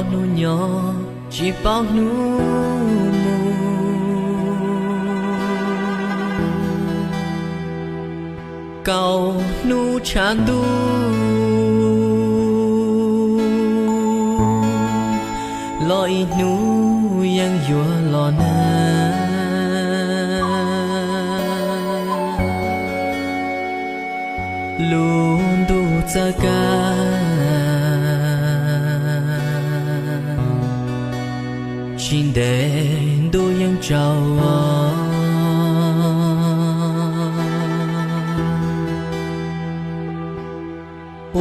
Hnub nyob tsis paub hnub mus, kaum hnub tshav ntuj los ib hnub yeej yuav los na. Lub ntuj txawv kawg, tsis ntev ntuj yeej tsaus.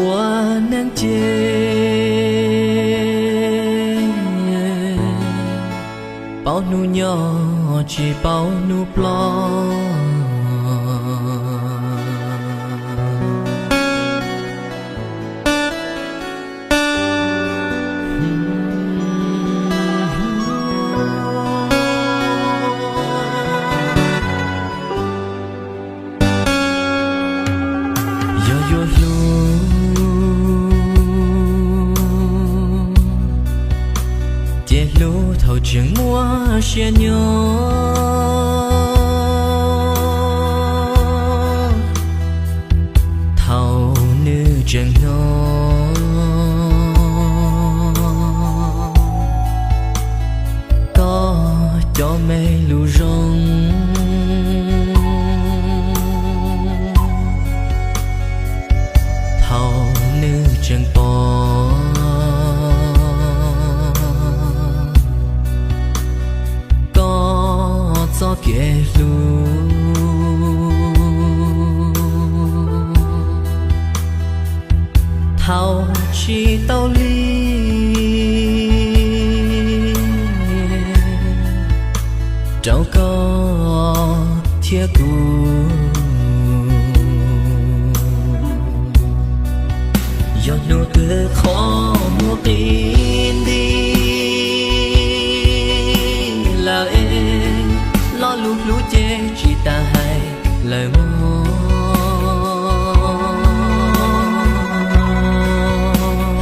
Ua neej ces paub hnub nyob tsis paub hnub ploj. Yog yuav hlub ces hlub thaum tseem muaj siab nyob, thaum nws tseem hnov koj cov me lus zoo, thaum nws tseem pom koj txoj kev hlub, thaum tsis tau li rau koj thiab kuv. Yog hnub twg qhov muag qi nti lawm es lo lus hlub ces tsis tas hais lawm mog.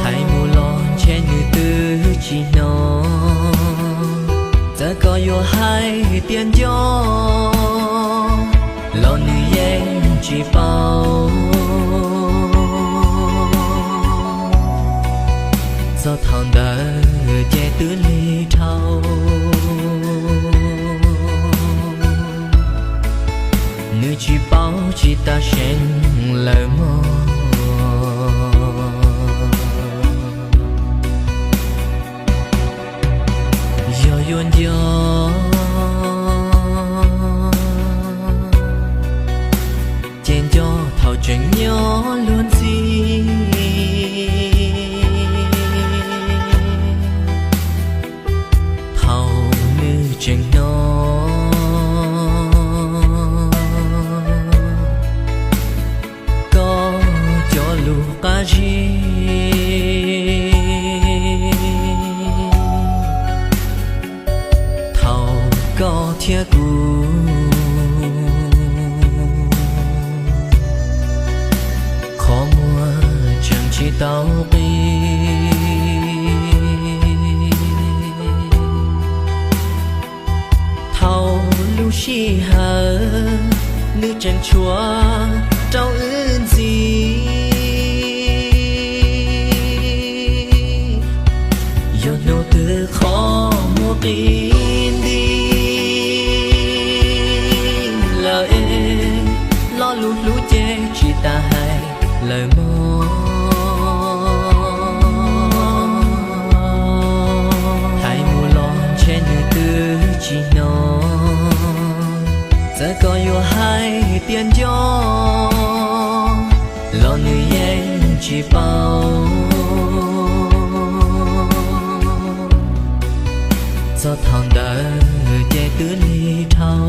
Hais mus los ntshe nws twb tsis hnov, txawm koj yuav hais tias nco los nws yeej tsis paub. Txog thaum ntawd ces twb lig dhau, nws tsis paub tsis tas seev lawm mog. Yog yuav nco ces nco thaum tseem nyob luag ntxhi, thaum nws tseem hnov koj cov lus qab zib, thaum koj thiab kuv qhov muag tseem tsis tau qi, thaum lub sij hawm nws tseem tshuav rau wb ntxiv. Yog hnub twg qhov muag qi nti lawm es lo lus hlub ces tsis tas hais lawm mog. Hais mus los ntshe nws twb tsis hnov, txawm koj yuav hais tias nco los nws yeej tsis paub. Txog thaum ntawd ces twb lig dhau,